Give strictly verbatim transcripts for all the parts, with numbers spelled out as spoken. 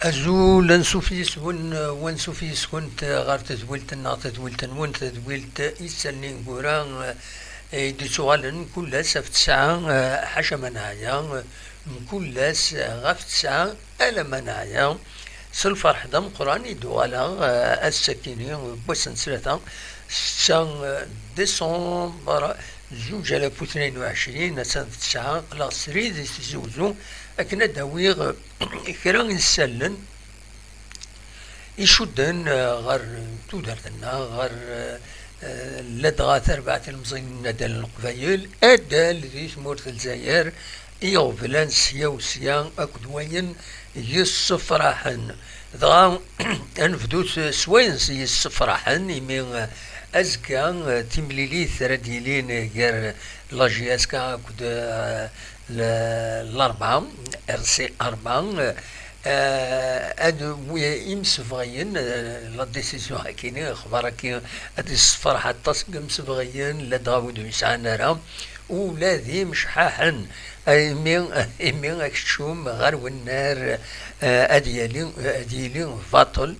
Azul, ansuf yes-wen, wansuf yes-kent ɣer tedwilt-nneɣ, tadwilt-nwen, tadwilt Isallen Ineggura, eh, i d-ittuɣalen kul ass ɣef tesɛa, eh, ḥaca ma neɛya, eh, mkul ass, eh, ɣef tesɛa alamma neɛya. S lferḥ d ameqqran i d-uɣaleɣ, eh, ass-akini n wass n ttlata, setta, eh, décembre, zuǧ alaf u tnayen u ɛecrin, attan d tesɛa, aql-aɣ srid i Tizi Uzzu, akken ad d-awiɣ, eh, kra n yisallen icudden, eh, ɣer tudert-nneɣ, ɣer, eh, eh, ladɣa tarbaɛt ilemẓiyen n Adal n Leqbayel, adal di tmurt n Lezzayer, iɣeblan sya u sya akked wayen yessefraḥen. Dɣa, ad nebdut s wayen yessefraḥen, imi, eh, azekka, eh, timlilit ara d-yilin gar la J S K akked, eh, l-, l'Arba, R C Arba, eh, ad wi-, imsebɣiyen, eh, la décision akini, axbar-agi ad yessefreḥ aṭas n yimsebɣiyen, ladɣa wid ur yesɛan ara, ula d imecḥaḥen, imi, imi akeččum ɣer wennar, eh, ad yali, ad yili baṭel.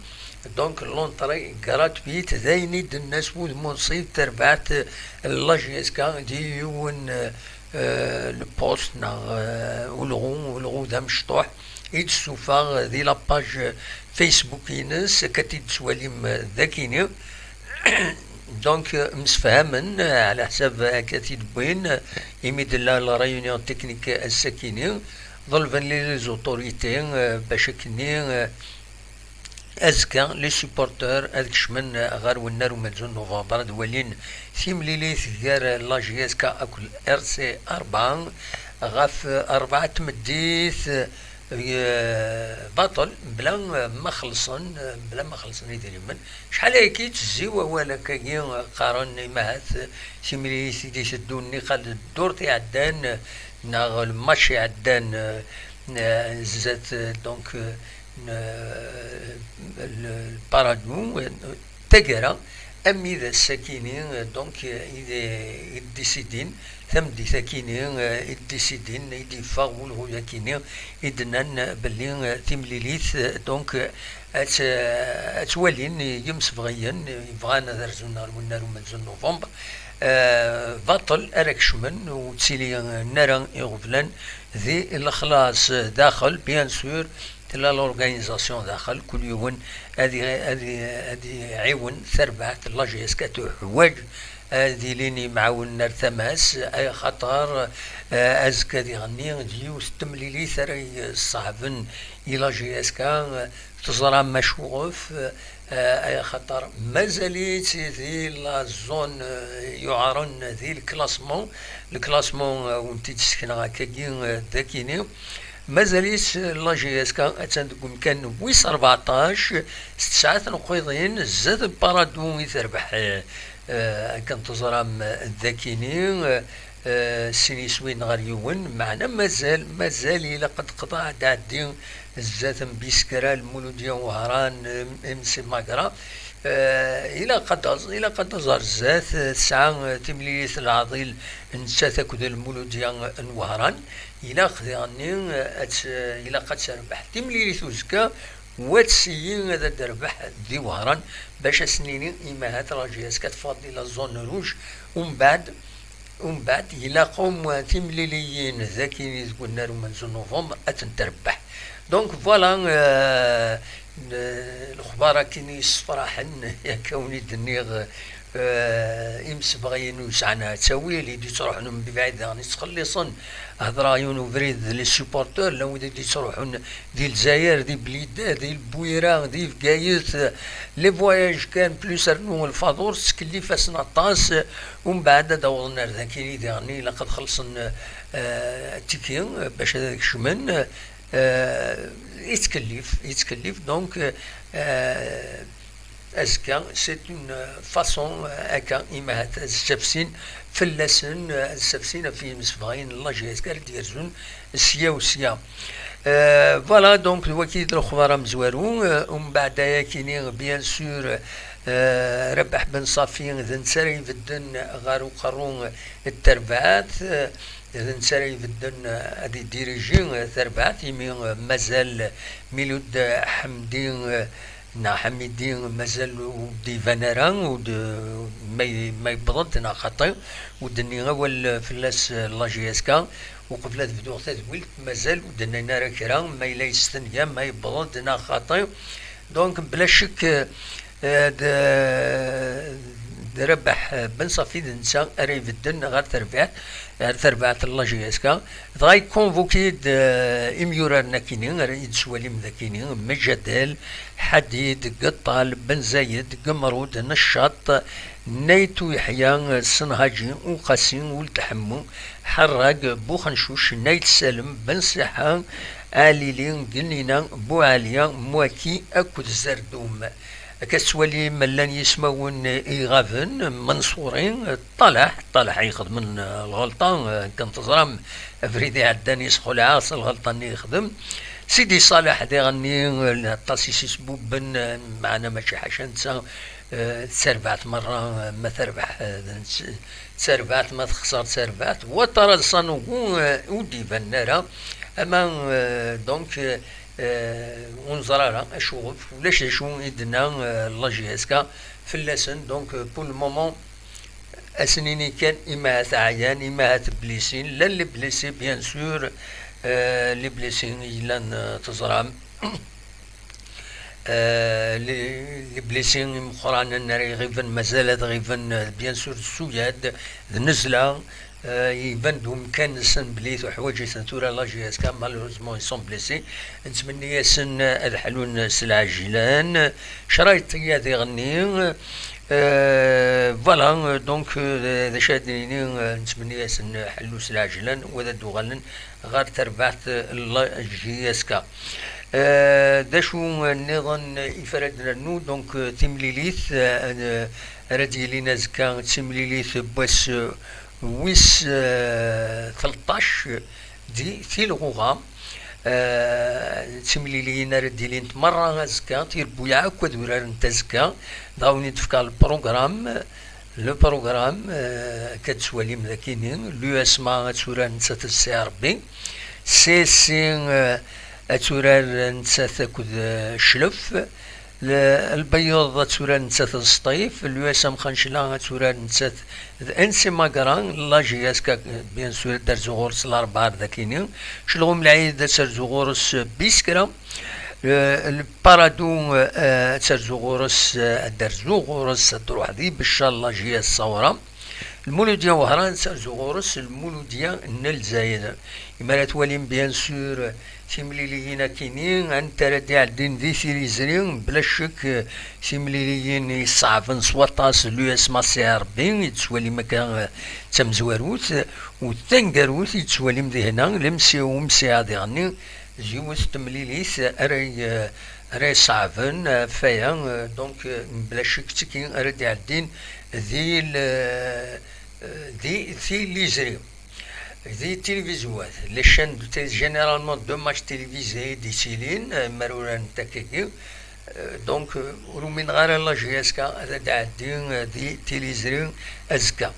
Donc, l'entrée gratuite, d ayen i d-tenna s wudem unṣib terbaɛt n la J S K, d yiwen, eh, eh, le post neɣ, eh, ulɣu, ulɣu d amecṭuḥ i d-tessufeɣ di la page Facebook-ines, akka t-id-tettwalim, eh, d akini. Donc, eh, msefhamen, eh, ɛla ḥsab akka t-id-wwin, eh, imi d-tella la réunion technique ass-akini, ḍelben les autorités, eh, bac akkenni, eh, azekka, les supporters ad kecmen ɣer wennar umenzu n November, ad walin timlilit gar la J S K akked R C Arba ɣef rebɛa n tmeddit, eh, baṭel, mebla ma xellṣen, mebla ma xellṣen idrimen. Acḥal ayagi yettezzi wawal akkagi, qqaren imahat timlilit i d-iteddun niqal ddurt iɛeddan, neɣ lmatch iɛeddan, eh, eh, zdat, eh, donc, eh, n, eh, l-, Paradou, eh, taggara, am d ass-akini, eh, donc, eh, i d, i d-isidin, tameddit-akini, eh, i d-isidin, i d-yeffeɣ ulɣu-yakini, i d-nnan, eh, belli, eh, timlilit, eh, donc, eh, ad tt-, ad tt-walin yimsebɣiyen, eh, yebɣan ad rzun ɣer wennar umenzu n November, eh, baṭel ara kecmen, ur ttili, eh, nara iɣeblan di lexlaṣ daxel, bien sûr, tella l'organisation daxel, kul yiwen ad i-, ad i-, ad iɛiwen tarbaɛt n la J S K tuḥwaǧ ad ilin yimɛawnen ar tama-s, ay axaṭer, eh, azekka diɣenni d yiwet n temlilit ara iṣeɛben i la J S K, eh, teẓram acuɣef, eh, ay axaṭer mazal-itt di la zone, eh, yuɛren di le classement, le classement, eh, wen-t-id-sekneɣ akkagi, eh, d akini. Mazal-itt la J S K attan deg umkan wis rbeɛṭac, s tesɛa tneqqiḍin zdat n Paradou i terbeḥ, eh, eh, akken teẓram, eh, d akini, eh, eh, sin yiswiyen ɣer yiwen, meɛna mazal, mazal ilaq ad teqḍeɛ ad tɛeddi zdat n Biskra, Lmuludya n Wehran, eh, M C Magra. Eh, ilaq ad taẓ-, ilaq ad taẓ ar zdat, eh, tesɛa, eh, timlilit n leɛḍil nettat akked Lmuludya n Wehran. Ilaq diɣenni, eh, ad tt-, ilaq ad terbeḥ timlilit uzekka, wa ad tseyyi ad d-terbeḥ di Wehran, bac ad s-nini imahat la J S K teffeɣ di la zone rouge, umbeɛd, umbeɛd ilaq au moins timliliyin d akini deg unnar umenzu n November ad tent-terbeḥ. Donc voilà, euh, n-, lexbar akini yessefraḥen, akka wen-id-nniɣ, eh, imsebɣiyen ur sɛan ttawil, i d-yettruḥun mebɛid daɣen yettxelliṣen. Hedreɣ yiwen ubrid d les supporters, llan wid i d-yettruḥun di Lezzayer, di Blida, di Lbuyra, di Bgayet, les voyages kan, plus rnu lfaḍur, tettkellif-asen aṭas, umbeɛd ad awḍen ar dakini diɣen ilaq ad xellṣen, eh, tiki, bac ad kecmen, eh, yettkellif, yettkellif, donc, eh, azekka, c'est une façon, euh, akka, imahat ad ssafsin fell-asen, euh, ad ssafsin ɣef yimsebɣayen n la J S K ara d-yerzun sya u sya. Euh, voilà, donc, d waki d lexbar amezwaru. Euh, umbeɛd ayakini, bien sûr, euh, Rabaḥ Ben Safi, d netta ara ibedden ɣer uqerru n terbaɛt. Euh, d netta ara ibedden, eh, ad idiriji, eh, tarbaɛt, imi, eh, mazal Milud Ḥemdi, eh, neɣ Ḥamidi, mazal ur d-iban ara, ur d-, ma y-, ma yewweḍ-d neɣ xaṭi, ur d-nni awal fell-as, eh, la J S K, uqbel ad bduɣ tadwilt, mazal ur d-nnin ara kra, ma yella yestenya, ma yewweḍ-d neɣ xaṭi. Donc, bla ccek, eh, d, d Rabaḥ Ben Ṣafi, d netta ara ibedden ɣer terbaɛt, ɣer terbaɛt n la J S K. Dɣa yekkonvuki-d, eh, imyuraren akini, ara i d-swalim d akini, Mejadel, Ḥadid, Geṭṭal, Ben Zayed, Gemrud, Neccaṭ, Nayt Uyeḥya, Senhaǧi, Uqasi, Uld Ḥemmu, Ḥerrag, Buxencuc, Nayt Salem, Ben Siḥa, Ɛlili, Gennina, Buɛaliya, Mwaki akked Zerdum. Akka tettwalim, llan yismawen iɣaben, Menṣuri, Ṭalaḥ, Ṭalaḥ ixedmen, eh, lɣelṭa, eh, kan teẓram, abrid iɛeddan yesxelɛeɣ s lɣelṭa-nni yexdem. Sidi Ṣaleḥ diɣenni, eh, aṭas i s-isbubben, eh, meɛna mačči ḥaca netta, eh, d tarbaɛt merra, eh, ma terbeḥ, eh, d nett-, d tarbaɛt, ma texṣer d tarbaɛt. Watara d Sanogo, eh, ur d-ibanen ara, ama, eh, donc, eh, eh, ur neẓri ara acuɣef, ulac d acu i d-tenna, eh, la J S K fell-asen. Donc, eh, pour le moment, ad sen-nini kan, imahat ɛyan, imahat blisin, llan les blessés, bien sûr, eh, les blessés yellan, eh, teẓram, eh, les, les blessés imeqqranen ara iɣiben, mazal ad ɣiben, eh, bien sûr, d suyad, d nnezla, eh, iban-d umkan-nsen belli tuḥwaǧ-iten tura la J S K, malheureusement, ils sont blessés. Nettmenni-asen ad ḥlun s lɛejlan, crayṭi ad iɣenni, eh, voilà, donc, eh, d acu ad d-nini, eh, nettmenni-asen ḥellu s lɛejlan, u ad d-uɣalen ɣer terbaɛt n la J S K. Eh, d acu nniḍen i f ara d-nernu? Donc, eh, timlilit, eh, ara d-yilin azekka, d timlilit n wass, eh, wis, eh, tleṭṭac di Tilɣuɣa. Eh, d timliliyin ara d-ilint merra azekka, tirebbuyaɛ akk ad urarent azekka. Dɣa ad wen-id-fkeɣ le programme. Le programme, eh, akka d-tettwalim d akini, l'U S M A ad turar nettat d C R B, C S C, eh, ad turar nettat akked, eh, Cclef, le-, Lbeyyeḍ ad turar nettat d Sṭif, l'U S M Xancla ad turar nettat d N C Magra, la J S K, bien sûr, ad d-terzu ɣur-s Larebɛa ar d akini, Celɣum Lɛid ad terzu ɣur-s Biskra, eh, Parado, eh, ad terzu ɣur-s, eh, ad d-terzu ɣur-s, ad d-truḥ di Becca, la J S Ṣawra. Lmuludya Wehran ad terzu ɣur-s Lmuludya n Lezzayer. Imi ara twalim, bien sûr, timliliyin akini, anta ara d-iɛeddin di Tilizri, bla ccek, eh, timliliyin iṣeɛben s waṭas, l'U S M A C R B, i d-tettwalim akka, eh, d tamezwarut, u d taneggarut i d-tettwalim dihna, lemsi umsiɛa diɣenni, d yiwet n temlilit ara y-, ara iṣeɛben ɣef waya, eh, donc, eh, mebla ccek tiki ara d-iɛeddin di l-, eh, di Tilizri, di tilivizwat, les chaînes de télé-, généralement deux matchs télévisés i d-ittilin, eh, mi ara urarent akkagi. Eh, donc, eh, ur umineɣ ara la J S K ad d-tɛeddi, eh, di Tilizri azekka.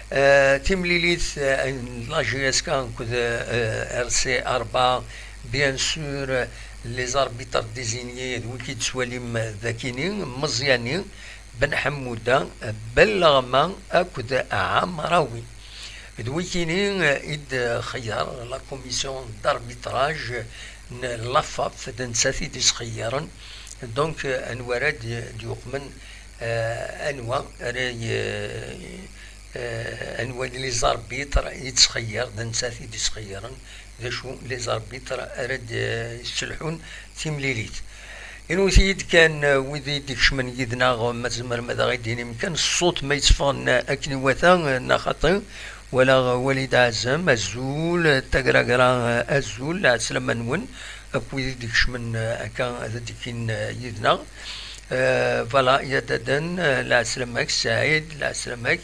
Eh, timlilit, eh, n la J S K akked, eh, R C Arba, bien sûr, eh, les arbitres désignés d wigi d-tettwalim d akini, Meẓyani, Ben Ḥemmuda, eh, Belleɣma akked Ɛamrawi. D wikini, eh, i d-xeyyer la commission d'arbitrage n la FAF, d nettat i d-isxeyyren. Donc, eh, anwa ara d-, d-yuqmen, eh, anwa ara y-, eh, anwa n les arbitres i d-isxeyyer, d nettat i d-isxeyyren d acu les arbitres ara d-, eh, yesselḥun timlilit. Inwet-iyi-d kan, eh, wid i d-ikecmen yid-neɣ, ma tzemrem ad aɣ-id-inim kan ṣṣut ma yetteffɣen akken iwata, eh, neɣ xaṭi. Walaɣ Walid Ɛazem, azul, eh, Tagragra, eh, azul, lɛeslama-nwen, akk wid i d-ikecmen, eh, akka ad d-ikkin, eh, yid-neɣ. Eh, voilà, Yadaden, eh, lɛeslama-k, Saɛid, lɛeslama-k.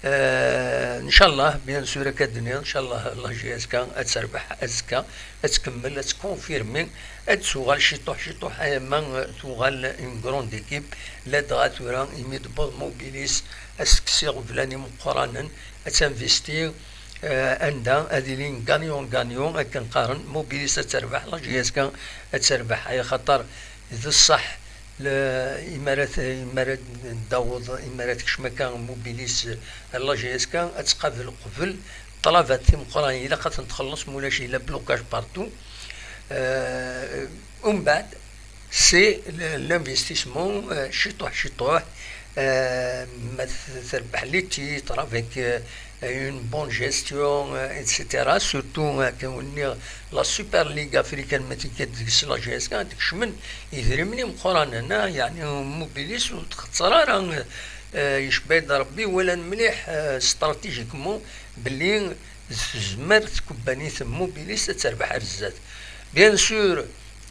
Eh, ncallah, bien sûr, akka d-nniɣ, ncallah, la J S K ad terbeḥ azekka, ad tkemmel, ad tkonfirmi, ad tuɣal ciṭuḥ, ciṭuḥ, ama tuɣal une grande équipe, ladɣa tura, imi d-tewweḍ Mobilis, ad tekkes iɣeblan imeqqranen, ad tinvesti, eh, anda ad ilin gagnant-gagnant, akken qqaren, Mobilis ad terbeḥ, la J S K ad terbeḥ, ay axaṭer d ṣṣeḥ, le-, imi ara t-, imi ara d-taweḍ, imi ara tekcem akka Mobilis, eh, la J S K ad tqabel qbel ṭṭlabat timeqqranin, ilaq ad tent-txelleṣ, ma ulac yella blocage partout. Eh, umbeɛd, c'est le-, l'investissement, euh, ciṭuḥ ciṭuḥ, euh, ma t-, terbeḥ les titres avec, euh, une bonne gestion, euh, et cetera. Surtout, euh, akken wen-nniɣ, la Super League africaine, ma tekka deg-s la J S K, ad d-kecmen idrimen imeqqranen, ah, yeɛni Mobilis ur txeṣṣer ara, euh, euh, yecba-d Rebbi, walan mliḥ, euh, stratégiquement, belli tezmer tkebbanit Mobilis ad terbeḥ ar zdat. Bien sûr,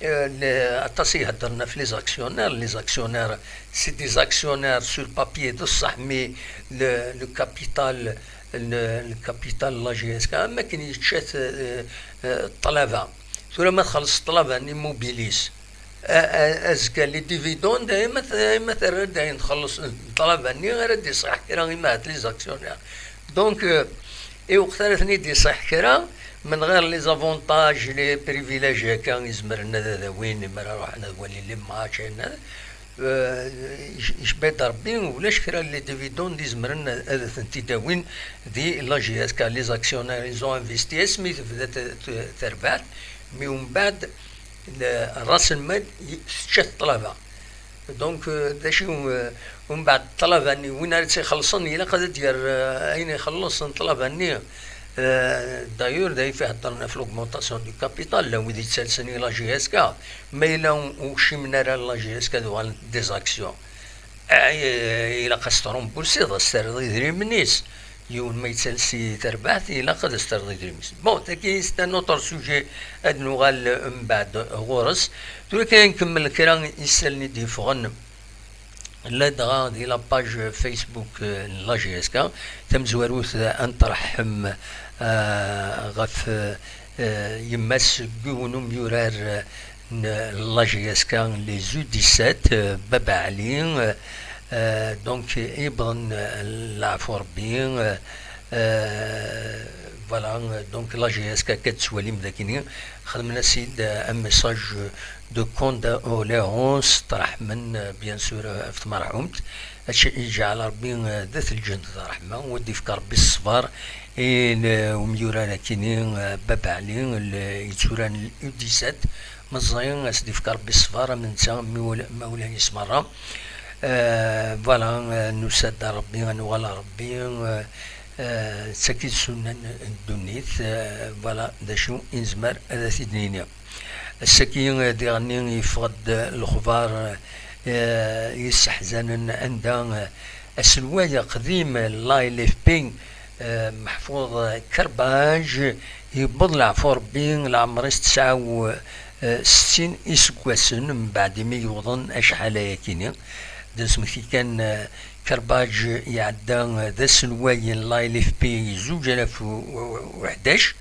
euh, le-, aṭas i heddren ɣef les actionnaires. Les actionnaires, c'est des actionnaires sur papier d ṣṣeḥ, mais le, le capital, le, le capital la J S K, am akken yečča-t, euh, euh, ṭṭlaba. Tura ma txelleṣ ṭṭlaba n Mobilis, a-, a-, azekka les dividendes, dayma t-, dayma terra-d ayen txelleṣ ṭṭlaba-nni, ara d-iṣeḥ kra, imahat les actionnaires. Donc, euh, i weqt ara ten-id-iṣeḥ kra, من غير les avantages, les privilèges akka izemren ad, ad awin, mi ara ruḥen ad walin les matchs, ayen ad, euh, yec-, yecba-d Rebbi, ulac kra les dividendes izemren ad, ad tent-id-awin di la J S K. Les actionnaires, ils ont investi, asmi tebda t-, t-, terbaɛt, mi umbeɛd, le-, ras lmal, y-, tečča-t ṭṭlaba. Donc, euh, d acu, euh, umbeɛd ṭṭlaba-nni, win ara tt-ixellṣen, ilaq ad d-yerr, euh, ayen ixelleṣ n ṭṭlaba-nni. Euh, d'ailleurs, d ayf i heddren ɣef l'augmentation du capital, la wid yettalsen i la J S K. Ma yella ur, ur kcimen ara la J S K, ad uɣalent des actions. Ah, i-, ilaq ad s-trumbursiḍ, ad s-terreḍ idrimen-is. Yiwen ma yettales i terbaɛt, ilaq ad as-terreḍ idrimen-is. Bon, tagi, c'est un autre sujet, ad nuɣal mbeɛd ɣur-s. Tura kan nkemmel kra isallen i d-yeffɣen. Ladɣa di la page Facebook, euh, n la J S K, tamezwarut, euh, ad nṭerḥem, euh, ɣef, euh, yemma-s n yiwen umyurar, euh, n la J S K, les U dix-sept, euh, Baba Ali, euh, euh, donc, yewwḍen, euh, leɛfu Rebbi, euh, euh, voilà, euh, donc la J S K akka tettwalim dagini, xedmen-as-id, euh, un message de condoléances, ṭṭerḥmen, euh, bien sûr, euh, ɣef tmerḥumt, ad tt-iǧɛel Rebbi, euh, dat lǧennet d ṛṛeḥma, u ad d-ifk Rebbi ṣṣber i l-, umyurar akini, euh, Baba Ali, l-, yetturan U dix-sept, meẓẓi, ad s-d-ifk Rebbi ṣṣber, am netta, mi ula-, ma ulanis merra. Euh, voilà, euh, nusa-d ar Rebbi, ad nuɣal ar Rebbi, euh, euh, d tagi i d ssunna n, n ddunit, euh, voilà, d acu i nezmer ad t-id-nini. Ass-agi, euh, diɣenni yeffeɣ-d lexbar, euh, yesseḥzanen, anda, euh, aselway aqdim n la L F P, euh, Meḥfud Kerbaj, yewweḍ leɛfu Rebbi, leɛmer-is tesɛa u, euh, settin iseggasen, mbeɛd imi yewḍen acḥal ayakini. D asmekti kan, euh, Kerbaj iɛedda, euh, d aselway n la L F P zuǧ alaf u, u, u ḥdac.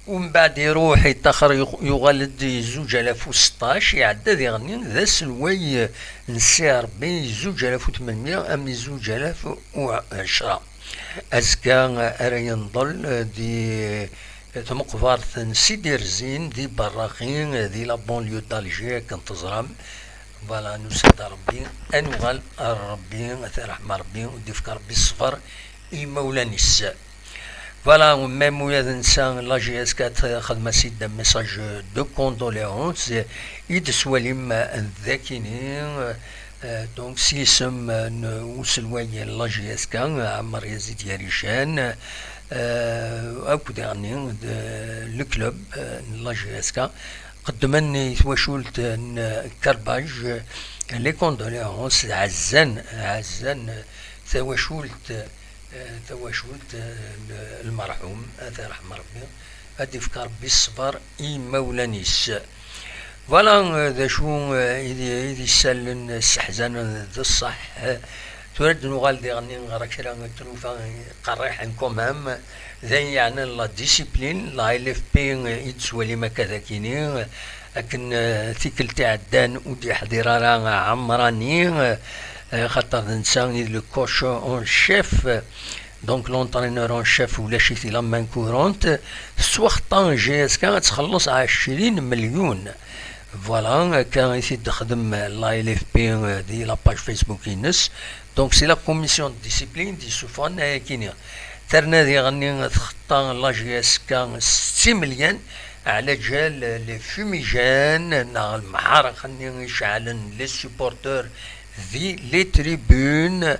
Umbeɛd iruḥ, iṭaxer, yuɣ-, yuɣal-d i zuǧ alaf u seṭṭac, iɛedda diɣenni d aselway, eh, n Si Ṛebbi, zuǧ alaf u tmenmya am i zuǧ alaf u ɛecṛa. Azekka, eh, ara yenḍel, eh, di, eh, tmeqbert n Sidi Rezin, di Berraqi, eh, di la banlieue d'Alger, akken teẓram. Voilà, nusa-d ar Ṛebbi, ad nuɣal ar Ṛebbi, ad t-iṛeḥm Ṛebbi, u d-ifk Ṛebbi ṣṣber i imawlan-is. Voilà, même ula d netta, la J S K txedm-as-id un message de condoléances, i d-swalim d akini, euh, donc s yisem n uselway n la J S K, Ɛmer Yazid Yarican, euh, akk diɣenni d le club, euh, n la J S K, qeddmen i twacult n Karbaj les condoléances, ɛezzan, ɛezzan tawacult, eh, tawacult, eh, n lmerḥum, ad t-iṛḥem Ṛebbi, ad d-ifk Ṛebbi ṣṣber i imawlan-is. Voilà, eh, d acu, eh, i d, i d isallen sseḥzanen d ṣṣeḥ. Eh, tura ad d-nuɣal diɣenni ɣer kra n tlufa qerriḥen quand même, d ayen yeɛnan la discipline, la L F P, eh, i d-tettwalim akka d akini, eh, akken, eh, tikkelt iɛeddan ur d-yeḥḍir ara Ɛemṛani, eh, eh, xaṭer d netta i d le coach en chef, eh, Donc l'entraîneur en chef ulac-it, la main courante, tettwaxeṭṭa J S K ad txelleṣ ɛecrin melyun. Voilà, akka i t-id-texdem la L F P di la page Facebook-ines. Donc c'est la commission de discipline d-yessufɣen ayakini. Terna diɣenni txeṭṭa la J S K setti imelyan, ɛla ǧal les fumigènes neɣ lemḥareq-nni iceɛlen, les supporteurs di les tribunes,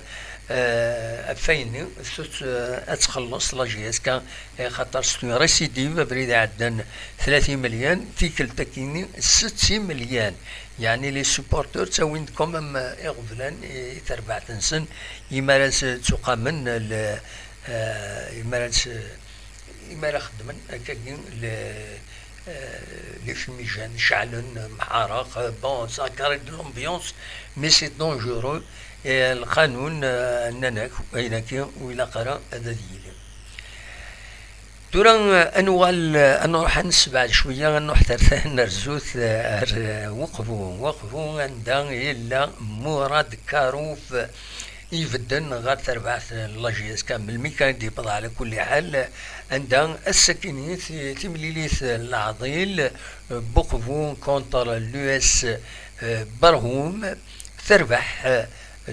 euh, ɣef wayenni tut, euh, ad txelleṣ la J S K, eh, xaṭer c'est une récidive, abrid iɛeddan tlata imelyan, tikkelt akkin-nni setti imelyan. Yeɛni les supporteurs ttawin-d quand même, euh, iɣeblan i, i terbaɛt-nsen, imi ara s-, ttuqamen le, euh, imi ara s-, imi ara xeddmen akkagi le, euh, les fumigènes, ceɛlen, mḥareq, euh, bon, ça crée de l'ambiance, mais c'est dangereux. Et lqanun, euh, nnan-ak, ayen-agi ur ilaq ara ad, ad yili. Tura, euh, ad nuɣal, euh, ad nruḥ ad nessebɛed cwiya, ad nruḥ terta-, nerzut, euh, ar, euh, Weqbu. Weqbu, anda yella Murad Karouf, ibedden ɣer terbaɛt n la J S K melmi kan i d-yewweḍ ɛla kulli ḥal, anda ass-akini ti-, timlilit n leɛḍil, Buqbu contre l'U S Barhoum, terbeḥ,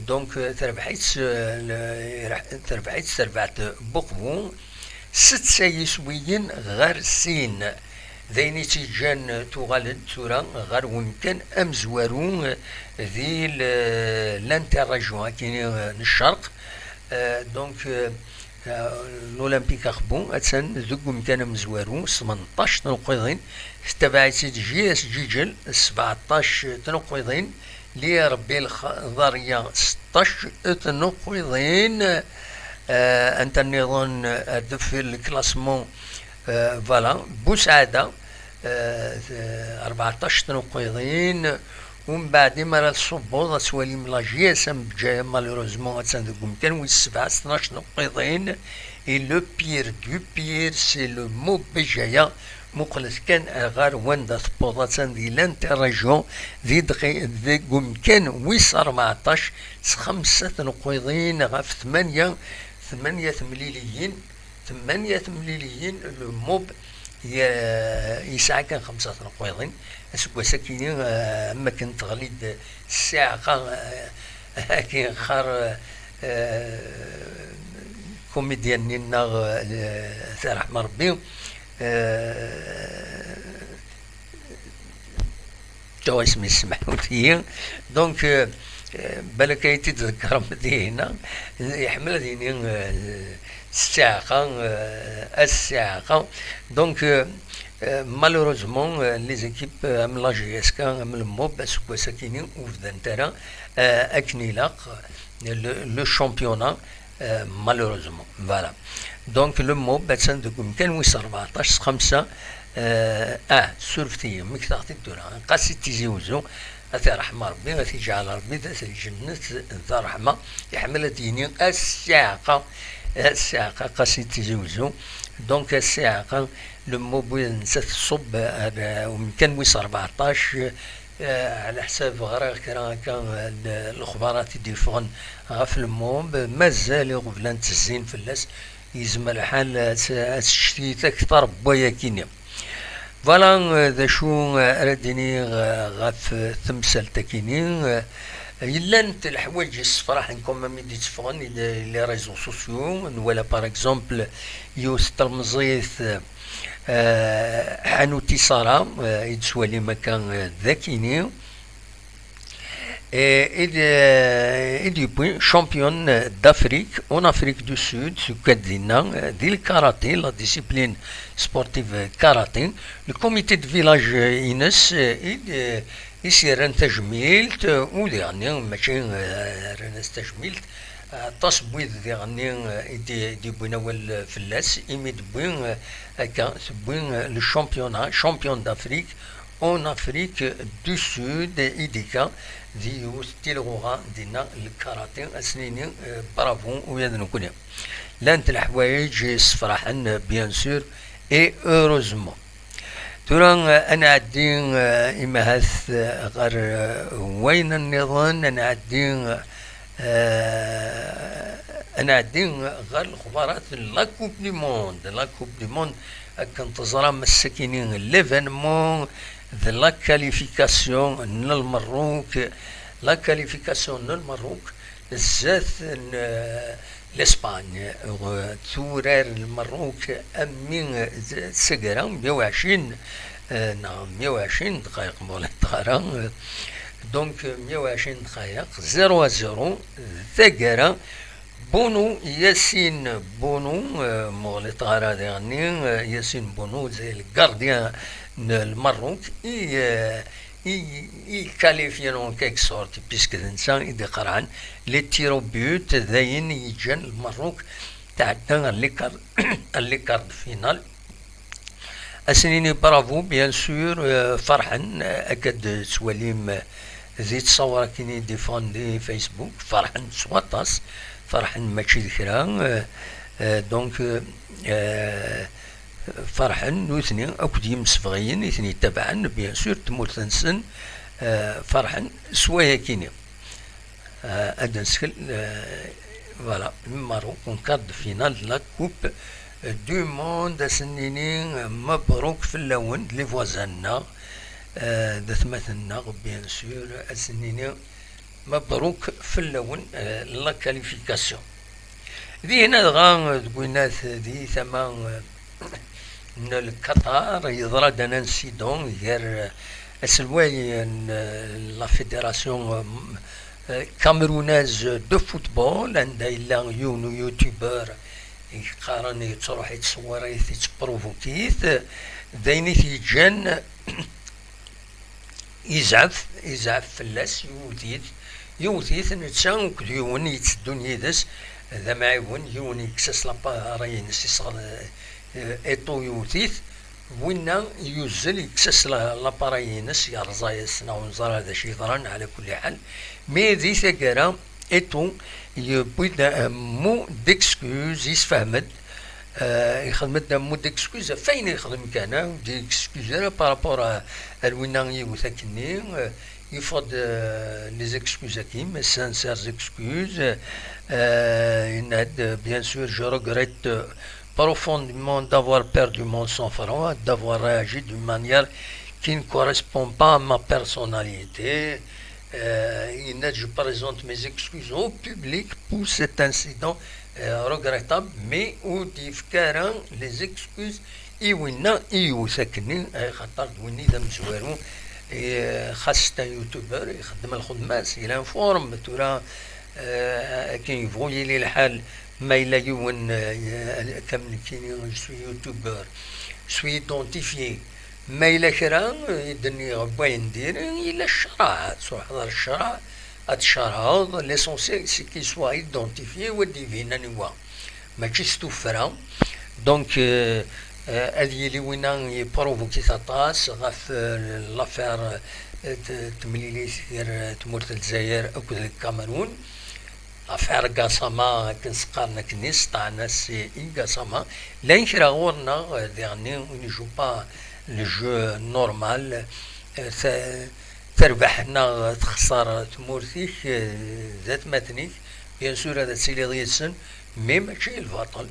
donc terbeḥ-itt, terbeḥ-itt terbaɛt Buqbu, setta yiswiyen ɣer sin. D ayen i tt-yeǧǧan tuɣal-d tura ɣer wemkan amezwaru di l-, l'interrégion akini n ccerq. Euh, donc, euh, euh, l'Olympique Aqbu attan deg wemkan amezwaru, smenṭac tneqqiḍin, tettabaɛ-itt-id J S Ǧiǧel, sbeɛṭac tneqqiḍin, l'I R B Lxeḍariya, seṭṭac tneqqiḍin, euh, anta nniḍen, euh, ar deffir le classement, euh, voilà, Busaɛda, euh, rbeɛṭac tneqqiḍin, umbeɛd imi ara tṣubbeḍ ad twalim la J S M Bǧaya, malheureusement attan deg umkan wis sebɛa, s tnac tneqqiḍin, et le pire du pire, c'est le MOB Bǧaya, muqlet kan ɣer wanda tewweḍ, attan di l'interrégion, di dqi-, deg umkan wis rbeɛṭac, s xemsa tneqqiḍin ɣef tmanya, tmanya temliliyin, tmanya temliliyin, le MOB ye-, yesɛa kan xemsa tneqqiḍin. Aseggas-akini, eh, am wakken teɣli-d ssiɛqa, eh, akken qqar, eh, kumidyan-nni-nneɣ, eh, ad t-yerḥem Rebbi, eh, Tuɣ isem-is semḥut-iyi. Donc, euh, euh, balak ay t-id-tḍeggrem dinna, iḥemmel ad yini, euh, ssiɛqa, euh, a ssiɛqa. Donc, euh, euh, malheureusement, euh, les équipes, euh, am la J S K, am le MOB, aseggas-akini ur bdant ara, euh, akken ilaq, le, le championnat, euh, malheureusement. Voilà. Donc, le MOB attan deg umkan wis rbeɛṭac s xemsa, euh, ah, surfet-iyi, mmektaɣ-t-id tura. Qasi Tizi Uzzu, ad t-yerḥem Rebbi, ad t-yeǧɛel Rebbi d at lǧennet d ṛṛeḥma. Iḥemmel ad d-yini a ssiɛqa, a ssiɛqa, Qasi Tizi Uzzu. Donc, a ssiɛqa, le MOB, wid netta tṣubb ar, euh, umkan wis rbeɛṭac, Eh, ɛla ḥsab ɣriɣ kra akka, eh, l-, lexbarat i d-yeffɣen ɣef le MOB, mazal iɣeblan ttezzin fell-as, yezmer lḥal ad t-, ad teccettit akteṛ n wayakini. Voilà, eh, d acu, eh, ara d-iniɣ, eh, ɣef, eh, temsalt-akini. Eh, llant leḥwayeǧ yessefraḥen quand même i d-itteffɣen i, i les réseaux sociaux. Nwala, par exemple, yiwet n tlemẓit, eh, Eh, Ḥanuti Sara, eh, i d-tettwalim akka, eh, d akini. Eh, i d-, eh, i d-yewwi championne d'Afrique, en Afrique du Sud, tukkad dinna, eh, di le karaté, la discipline sportive karaté. Le comité de village, eh, ines, eh, i d-, eh, i s-yerran tajmilt, eh, u diɣenni, mačči, eh, rran-as tajmilt, eh, aṭas n wid diɣenni, eh, i d-, i d-yewwin awal, eh, fell-as, imi d-wwi, eh, akka, tewwi, eh, le championnat, champion d'Afrique, en Afrique du Sud, i d-ikka di yiwet n tilɣuɣa dinna, le karaté, ad s-nini, eh, bravo, ula d nekkni. Llant leḥwayeǧ yessefraḥen, bien sûr, et heureusement. Tura, eh, ad nɛeddi, eh, imahat, eh, ɣer, eh, wayen nniḍen, ad nɛeddi, eh, Ad nɛeddi ɣer lexbarat n la Coupe du Monde. La Coupe du Monde, akken teẓram, ass-akini l'événement de la qualification n Lmerruk, la qualification n Lmerruk zdat n, euh, l'Espagne. Euh, turar Lmerruk am mi, euh, d taggara, meyya u ɛecrin, euh, neɣ meyya u ɛecrin dqayeq, ma ur ɣliṭeɣ ara, euh, donc, euh, meyya u ɛecrin dqayeq, zéro à zéro, d taggara. Bono, Yassine Bono, euh, ma ur ɣliṭeɣ ara diɣenni, euh, Yassine Bono, c'est le gardien n Lmerruk, i, euh, i, i qualifier en quelque sorte, puisque d netta i d-iqerɛen les tirs au but, d ayen i yeǧǧan Lmerruk tɛedda ɣer les quarts, ɣer les quarts de finale. Ad sen-nini bravo, bien sûr, euh, ferḥen, euh, akka d-tettwalim, euh, di ttṣawra-kini d-ifɣen di Facebook, ferḥen s waṭas, ferḥen mačči d kra, euh, euh, donc, euh, euh, ferḥen nutni akked yimsebɣiyen i ten-yettabaɛen, bien sûr, tmurt-nsen, euh, ferḥen s wayakini. Euh, ad d-neskel, euh, voilà, Lmerruk en quart de finale de la Coupe du Monde, ad sen-nini, euh, mebruk fell-awen, d les voisins-nneɣ, euh, d atmaten-nneɣ, bien sûr, ad sen-nini mebruk fell-awen, euh, la qualification. Dihin dɣa, euh, deg winat di tama, euh, n Lkaṭar, yeḍra-d un incident gar, euh, aselway n, euh, la fédération, euh, euh, camerounaise de football, anda yella yiwen n youtuber i yeqqaren yettruḥ yettṣewwir-it, yettprovukit, d ayen i t-yeǧǧan yezɛef, yezɛef fell-as, yewwet-it, yewwet-it netta akked yiwen yetteddun yid-s, d amɛiwen, yiwen yekkes-as lapara-ines, yesɣel, eh, Eto yewwet-it, winna yuzzel yekkes-as la-, lapara-ines, yerẓa-yas, neɣ ur neẓri d acu yeḍran, ɛla kulli ḥal. Mi di taggara, Eto yewwi-d un mot d'excuse, yessefhem-d, euh, yexdem-d un mot d'excuse ɣef wayen yexdem kan, ah, ur d-yexcuse ara par rapport à, à winna yewwet akkenni, euh, yeffeɣ-d, euh, les excuses-agi, mes sincères excuses, euh, yenna-d, bien sûr, je regrette, euh, profondément d'avoir perdu mon sang-froid, d'avoir réagi d'une manière qui ne correspond pas à ma personnalité. Euh, yenna-d, je présente mes excuses au public pour cet incident, euh, regrettable, mais ur d-yefki ara les excuses i winna i yewwet akkenni, axaṭer d winna i d amezwaru, eh, xas c'est un youtuber, ixeddem lxedma-s, il est en forme, tura, eh, akken yebɣu yili lḥal, ma yella yiwen, eh, akka am nekkini, je suis youtubeur, je suis identifié, ma yella kra, eh, i d-nniɣ n wayen diri, yella ccṛeɛ, ad truḥeḍ ɣer ccṛeɛ, ad tcerɛeḍ, l'essentiel c'est qu'il soit identifié, u ad d-yebin aniwa. Mačči s tuffra. Donc, euh, euh, ad yili winna yeprovukit aṭas ɣef, euh, l'affaire, euh, t-, temlilit gar, euh, tmurt n Lezzayer akked Lkamerun. L'affaire Gassama, akken s-qqaren akkenni, sṭaɛen-as i, i Gassama. Llan kra ɣur-neɣ, euh, diɣenni, on ne joue pas le jeu normal. Euh, ta-, terbeḥ neɣ texṣer tmurt-ik, euh, d atmaten-ik, bien sûr ad tiliḍ yid-sen, mais mačči lbaṭel.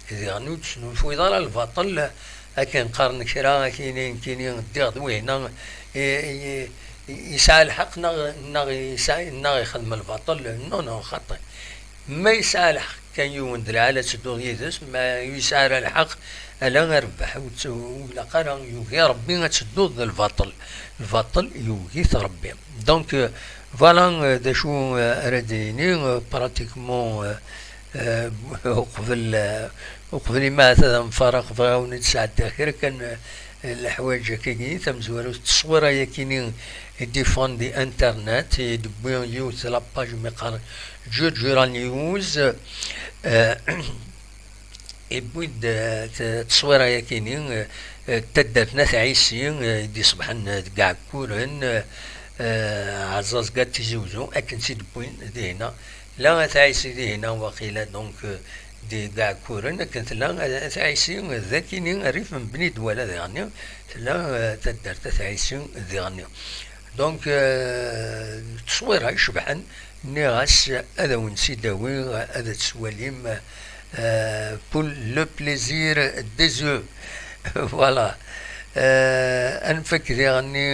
Diɣen ur d-tesnulfuyeḍ ara lbaṭel, akken qqaren kra, akini, nekkini ddiɣ d wihna, i, i, i, yesɛa lḥeqq neɣ, neɣ yesɛa, neɣ ixdem lbaṭel. Non, non, xaṭi. Ma yesɛa lḥeqq kan yiwen d lɛali ad tedduḍ yid-s, ma ur yesɛi ara lḥeqq, ala a rrbeḥ, ur tt-, ur ilaq ara, yugi Ṛebbi ad tedduḍ d lbaṭel. Lbaṭel yugi-t Ṛebbi. Donc, euh, voilà, euh, d acu, euh, ara d-yini, euh, pratiquement, euh, euh, uqbel, euh, uqbel ma ad nfaraq, bɣiɣ ad wen-d-sɛeddiɣ kra kan, euh, leḥwayeǧ akkagi, tamezwarut, tteswira-yakini i d-iffɣen di internet, i d-wwi yiwet la page mi qqaren Ǧurǧura News, eh, iwwi-d, eh, t-, tteswira-yakini, eh, eh, taddart n At Ɛisi, eh, i d-iṣebḥen, eh, deg Iɛekkuren, eh, eh, Ɛeẓẓaẓga d Tizi Uzzu, akken tt-id-wwin dihina. La At Ɛisi dihina, waqila, donc, eh, di Iɛekkuren, akken tella, eh, At Ɛisi, eh, d akini rrif n Bni Dwala diɣenni, tella, eh, taddart At Ɛisi diɣenni. Donc, euh, tteswira icebḥen, nniɣ-as ad awen-tt-id-awiɣ, ad tt-twalim, euh, pour le plaisir des yeux. Voilà. Euh, ad nfak diɣenni,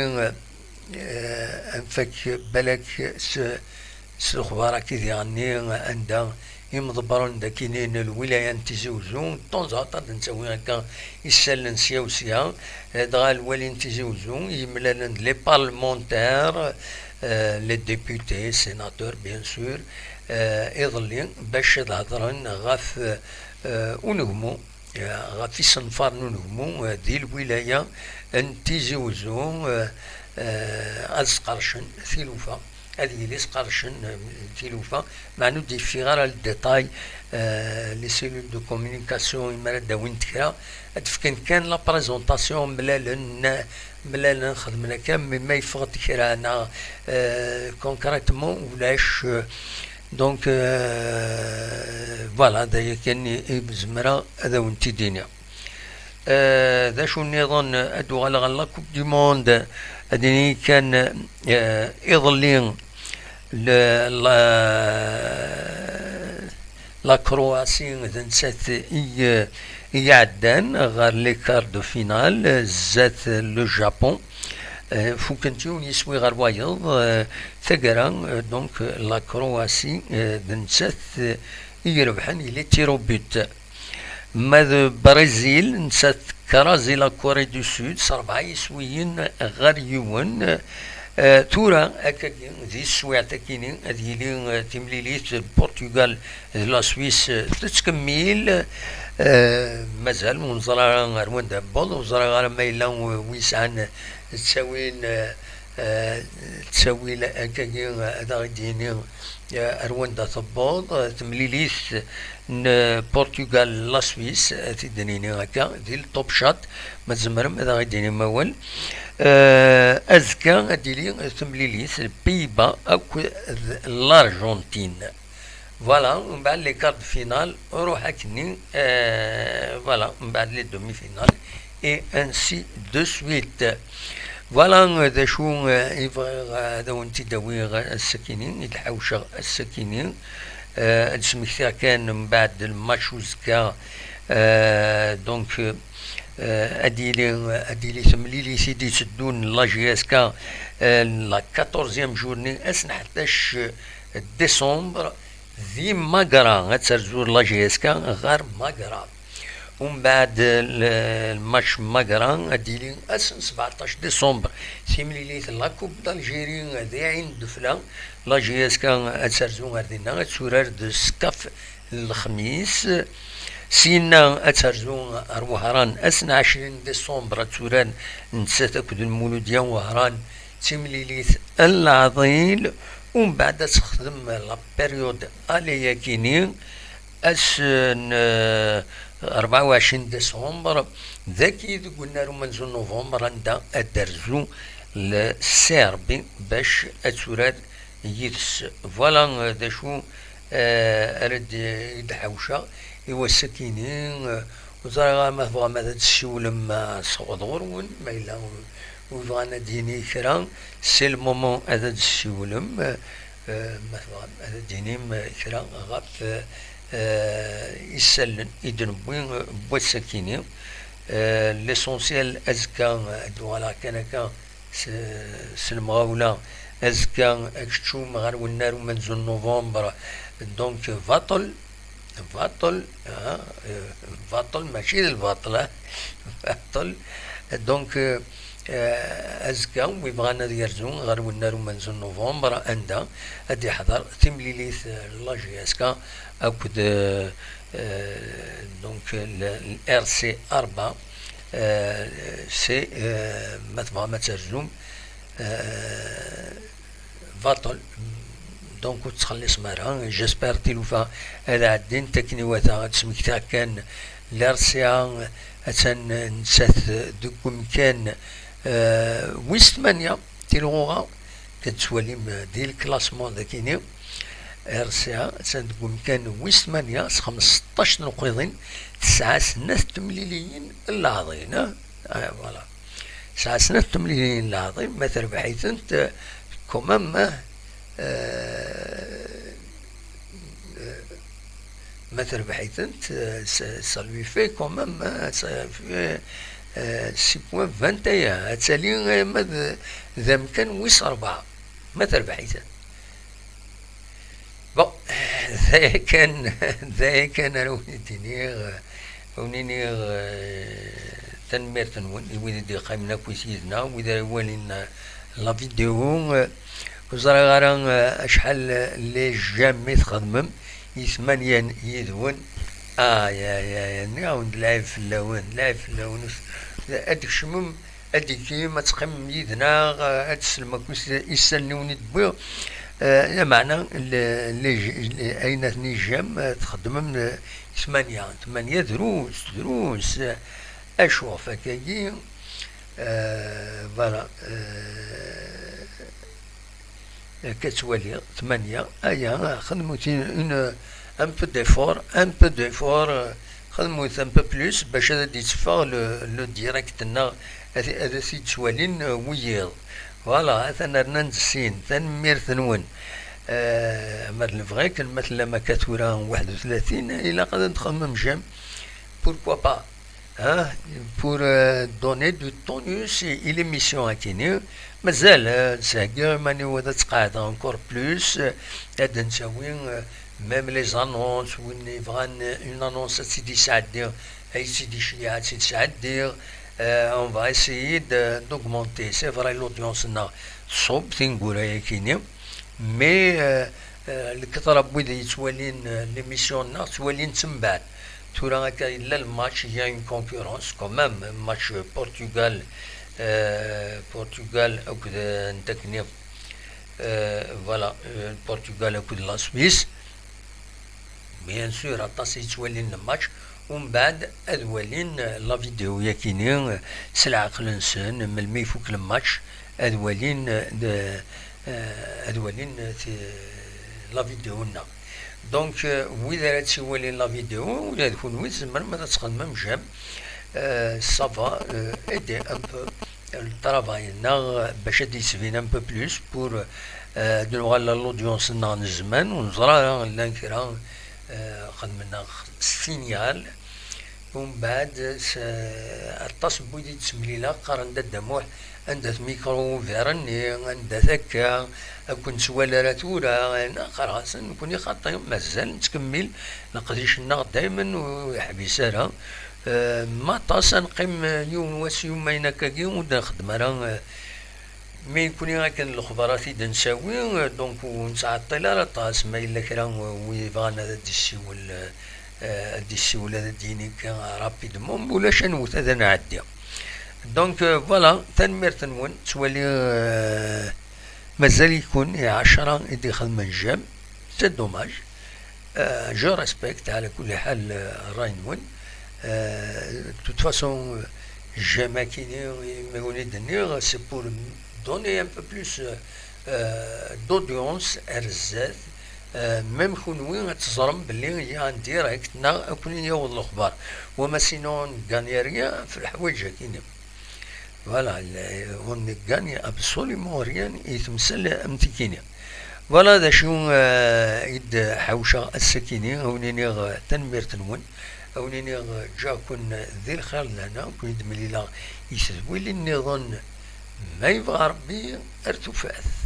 euh, ad nfak balak s, s lexbar-agi diɣenni, anda imḍebbren dagi n lwilaya n Tizi Uzzu, de temps en temps ad d-nettawi akka isallen sya u sya, eh, dɣa lwali n Tizi Uzzu, yemlalen d les parlementaires, eh, les députés, sénateurs, bien sûr, eh, iḍelli, bac ad hedren ɣef, eh, unegmu, eh, ɣef isenfar n unegmu, eh, di lwilaya n Tizi Uzzu, eh, eh, ad sqercen tilufa. Ad yili sqercen, eh, tilufa, meɛna ur d-yeffiɣ ara le détail, eh, les cellules de communication, imi ara d-awint kra, ad d-fken kan la présentation, mlalen, mlalen, xedmen akka, mi ma yeffeɣ-d kra, neɣ, eh, concrètement, ulac, eh, donc, eh, voilà, d aya kan i, i zemreɣ ad awen-t-id-iniɣ. Eh, d acu nniḍen, ad d-uɣaleɣ ɣer la Coupe du Monde, ad d-nini kan, eh, iḍelli, le, la, la Croatie d nettat i, i iɛeddan ɣer les quarts de finale, zdat le Japon. Eh, fukent yiwen yiswi ɣer wayeḍ, eh, taggara, eh, donc la Croatie, eh, d nettat, eh, i irebḥen i les tirs au but. Ma d Brizil, nettat tekra-zi la Corée du Sud s rebɛa yiswiyen ɣer yiwen. Eh, tura, akkagi, di teswiɛt-akini, ad yili, eh, timlilit Portugal d la Suisse, eh, tettkemmil. Eh, mazal ur neẓri ara ar wanda tewweḍ, ur ẓriɣ ara ma yella, eh, wi yesɛan ttawil, eh, eh, ttawil akkagi, eh, ad aɣ-d-yini, eh, ar wanda tewweḍ, eh, temlilit n Portugal, la Suisse, ad t-id-nini akka, di le Top Shot, ma tzemrem ad aɣ-d-tinim awal. Eh, azekka ad d-tili temlilit, Pays-Bas akked l'Argentine. Voilà, mbeɛd les quarts de finale, ruḥ akkenni, eh, voilà, mbeɛd les demi-finales, et ainsi de suite. Voilà, eh, d acu, eh, i bɣiɣ, eh, ad awen-t-id-awiɣ, eh, ass-akini, i d-ḥawceɣ ass-akini. Eh, ad d-smektiɣ kan mbeɛd lmatch uzekka, eh, donc, eh, ad yili, ad yili temlilit i d-itteddun la J S K, eh, la quatorzième journée, ass n ḥdac décembre, di Magra, ad terzu la J S K ɣer Magra. Umbeɛd, l-, lmatch Magra ad d-yili ass n sbeɛṭac décembre, timlilit la Coupe d'Algérie di Ɛin Ddefla, la J S K ad terzu ar dinna, ad turar d Skaf lexmis. Syenna ad terzu ar Wehran ass n ɛecrin décembre, ad turar nettat akked Lmuludya n Wehran timlilit n leɛḍil. Umbeɛd ad texdem la période aller-akini ass n, eh, rebɛa u ɛecrin décembre, dagi deg unnar umenzu n novembre, anda ad d-terzu le Serbie bac ad turar yid-s. Voilà, eh, d acu, eh, ara d-, i d-ḥawceɣ i wass-akini. Eh, ur ẓriɣ ara ma tebɣam ad d-tessiwlem, eh, sɣed ɣur-wen, ma yella wi bɣan ad d-yini kra, c'est le moment ad d-tessiwlem. Eh, ma tebɣam ad d-tinim kra ɣef, eh, isallen i d-newwi, eh, n wass-akini. Eh, l'essentiel, azekka, eh, ad d-uɣaleɣ kan akka s, s lemɣawla, azekka akeččum ɣer wennar umenzu n novembre, donc baṭel, baṭel, ah, eh, baṭel, mačči d lbaṭel, ah, baṭel. Donc, eh, eh, azekka, wi bɣan ad yerzu ɣer wennar umenzu n novembre, anda ad d-iḥḍer timlilit, eh, la J S K akked, eh, eh, donc, le, le R C rebɛa, eh, c'est, eh, ma tebɣam ad terzum, eh, baṭel. Donc, ur tettxelliṣem ara. J'espère tilufa ad ɛeddint akken iwata. Ad smektiɣ kan, l'R C A attan nettat deg umkan, eh, wis tmanya, tilɣuɣa, ad tettwalim, eh, di lklasman dagini. R C A attan deg umkan wis tmanya s xmesṭac n uqiḍin, tesɛa snat temliliyin n leɛḍil, eh? Ah, voilà. Tesɛa snat temlilin n leɛḍim, ma terbeḥ-itent, euh, quand même, euh, ma terbeḥ-itent, euh, ça, ça lui fait quand même, hein, ça fait, euh, six points vingt et un. Ad tali, euh, ma d, d amkan wis rebɛa, ma terbeḥ-itent. Bon, d aya kan, d aya kan ara wen-d-iniɣ, wen-iniɣ, euh, tanemmirt-nwen i wid i d-yeqqimen akkit yid-neɣ, wid ara iwalin, euh, la vidéo, euh, ur ẓriɣ ara, euh, acḥal, euh, les j'aime i txedmem, i tmanya yid-wen. Ay, ay, ay, nniɣ-awen-d lɛib fell-awen, lɛib fell-awen. Ad d-tkecmem, ad d-tekkrim, ad teqqimem yid-neɣ, euh, ad teslem akk is-, isallen i wen-id-wwiɣ. Euh, lameɛna, le, le, le, ayen atni j'aime, euh, txeddmem, euh, tmanya, tmanya drus, drus, euh, acu ɣef akkagi, euh, voilà, euh, akka ttwaliɣ, tmanya, aya, xedmet une, une, un peu d'effort, un peu d'effort, euh, xedmet un peu plus, bac ad d-itteffeɣ le, le direct-nneɣ, ad, ad t-id-ttwalin, euh, wiyiḍ. Voilà, atan rnan-d sin, tanemmirt-nwen. Euh, ma d lebɣi kan, ma tellam akka tura waḥed u tlatin, ilaq ad d-txedmem j'aime. Pourquoi pas? Hein, pour, euh, donner du tonus i, i l'émission akini. Mazal, euh, ad d-sɛeddiɣ iman-iw ad tt-qeɛdeɣ encore plus, euh, ad d-ntawi, euh, même les annonces, win yebɣan une annonce ad tt-id-isɛeddi, ad tt-id-iceyyeɛ, ad tt-id-sɛeddiɣ. Euh, on va essayer de, d'augmenter, c'est vrai, l'audience-nneɣ tṣubb tineggura-yakini. Mais, euh, euh, lkeṭra n wid yettwalin, euh, l'émission-nneɣ, ttwalin-tt mbeɛd. Tura akka yella le match, il y a une concurrence quand même, match Portugal, euh, Portugal akked, euh, ntakni, euh, voilà, euh, Portugal akked la Suisse. Bien sûr, aṭas i yettwalin le match, umbeɛd ad walin, euh, la vidéo yakini, euh, s leɛqel-nsen, melmi ifuk le match, ad walin, euh, de, euh, ad walin, euh, ti-, la vidéo-nneɣ. Donc, euh, wid ara tt-iwalin la vidéo, ula d kunwi tzemrem ad txedmem j'aime. Euh, ça va, euh, aider un peu le travail-nneɣ, bac ad d-yettbin un peu plus pour, euh, ad nuɣal l'audience-nneɣ n zzman, ur neẓra ara llan kra, euh, xedmen-aɣ signal. Umbeɛd, s-, aṭas n wid i d-ttemlileɣ, qqaren-d: "A Dda Muḥ, anda-t micro ouvert-nni, anda-t akka, ad ken-nettwali ara tura." Qqareɣ-asen: "Nekkni xaṭi, mazal nettkemmil leqdic-nneɣ daymen ur yeḥbis ara." Eh, ma aṭas ad neqqim yiwen wass yumayen akkagi ur d-nxeddem ara, eh, mi nekkni akken lexbarat i d-nttawi, eh, donc ur nettɛeṭṭil ara aṭas. Ma yella kra, eh, wi yebɣan ad d-issiwel, eh, ad d-issiwel, ad d-yini kan rapidement, ma ulac ad nwet ad nɛeddi. Donc, eh, voilà, tanemmirt-nwen. Ttwaliɣ, eh, mazal-iken i ɛecra i d-ixedmen j'aime. C'est dommage. Euh, je respecte, ɛla kulli ḥal, euh, ṛṛay-nwen. Euh, de toute façon, euh, j'aime akini, imi wen-d-nniɣ, c'est pour donner un peu plus, euh, euh, d'audience ar zdat. Euh, même kunwi ad teẓrem belli il y a un direct, neɣ ad ken-yaweḍ lexbar. Wama sinon, ur neggan rien f leḥwayeǧ akini. Voilà, le, on ne gagne absolument rien i temsal am tikini. Voilà d acu, euh, i d-ḥawceɣ ass-akini, a wen-iniɣ, euh, tanemmirt-nwen, a wen-iniɣ, euh, ǧǧiɣ-ken di lxir d lehna, ken-id-mlileɣ i tedwilin nniḍen, ma yebɣa Rebbi, ar tufat.